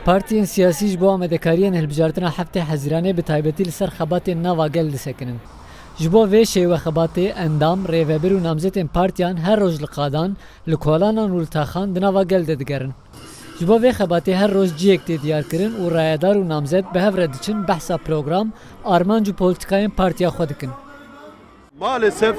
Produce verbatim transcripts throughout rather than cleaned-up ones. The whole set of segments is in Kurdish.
Partiyên siyasî ji bo amadekariyên hilbijartina heftê Hezîranê bi taybetî li ser xebatên nava gel disekinin. Ji bo vê şêwe xebatê endam, rêvebir û namzetên partiyan her roj li qadan, li kolanan û li taxan di nava gel de digerin. Ji bo vê xebatê her roj cihek tê diyarkirin û rayedar û namzet bi hev re diçin behsa program, armanc û polîtîkayên partiya xwe dikin. Maalesef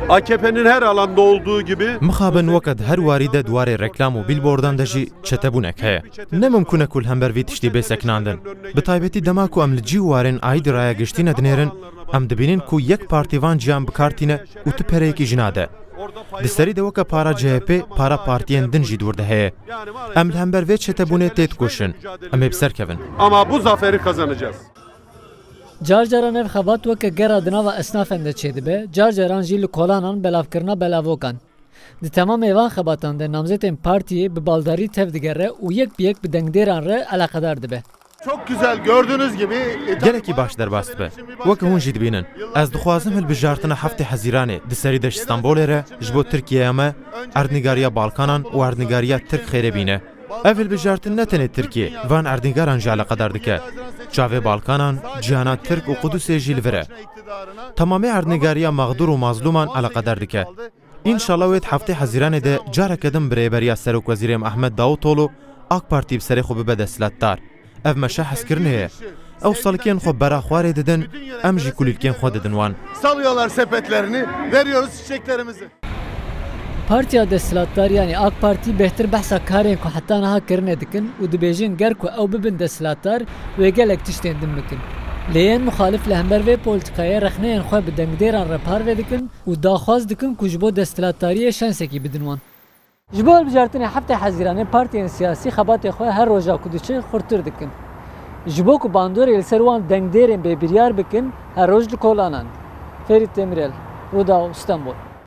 A K P'nin her alanda olduğu gibi Mixabin weke di her warî de di warê reklam û bîlbordan de jî çetebûnek heye. Ne mimkun e ku li hember vî tiştî bê sekinandin. Bi taybetî dema ku em li cî û warên aîdî raya giştî ne dinêrin, em dibînin ku yek partî van ciyan bi kar tîne û tu pereyekî jî nade. Di serî de weke para C H P, para partiyên din jî di wir de heye. Em li hember vê çetebûnê têdikoşin. Em ê bi ser kevin. Ama bu zaferi kazanacağız. Car caran ev xebat weke gera di nava esnafen de çêdibe, car caran jî li kolanan belavkirina belavokan. Di temamê van xebatan de namzetên partiyê bi baldarî tev digere û yek bi yek bi dengdêran re eleqedar dibe. Çok güzel, gördüğünüz gibi Gelekî baş derbas dibe. Weke hûn jî dibînin. Ez dixwazim hilbijartina heftê Hezîranê di serî de ji Stenbolê re ji bo Tirkiyeya me, erdnîgariya Balkanan û erdnîgariya Tirk xêrê bîne. Ev hilbijartin ne tenê Tirkiyê, van erdnîgaran jî eleqedar dike. Çavê Balkanan, cîhana Tirk û Qudusê jî li vir e. Temamê erdnîgariya mexdûr û mazlûman eleqedar dike. Înşallah wê di heftê Hezîranê de careke din bi rêberiya Serokwezîrê me Ahmet Davutoglu, AK Partî bi serê xwe bibe desthilatdar. Ev meşe hezkirinê ye. Ew salikên xwe bera xwarê didin, em jî kulîlkên xwe didin wan. Salıyorlar sepetlerini, veriyoruz çiçeklerimizi. Partiya desthilatdar, yanî AK Partî, bêhtir behsa karên ku heta niha kirine dikin û dibêjin ger ku ew bibin desthilatdar, wê gelek tiştên din bikin. Lê yên muxalif li hember vê polîtîkayê rexneyên xwe bi dengdêran re parve dikin û daxwaz dikin ku ji bo desthilatdariyê şensekî bidin wan. Ji bo hilbijartinê heftê Hezîranê partiyên siyasî xebatê xwe her roja ku diçe xurttir dikin. Ji bo ku bandorê li ser wan dengdêrên bêbiryar bikin, her roj li kolanan. Ferîd Demîrel, Rûdaw, Stenbol.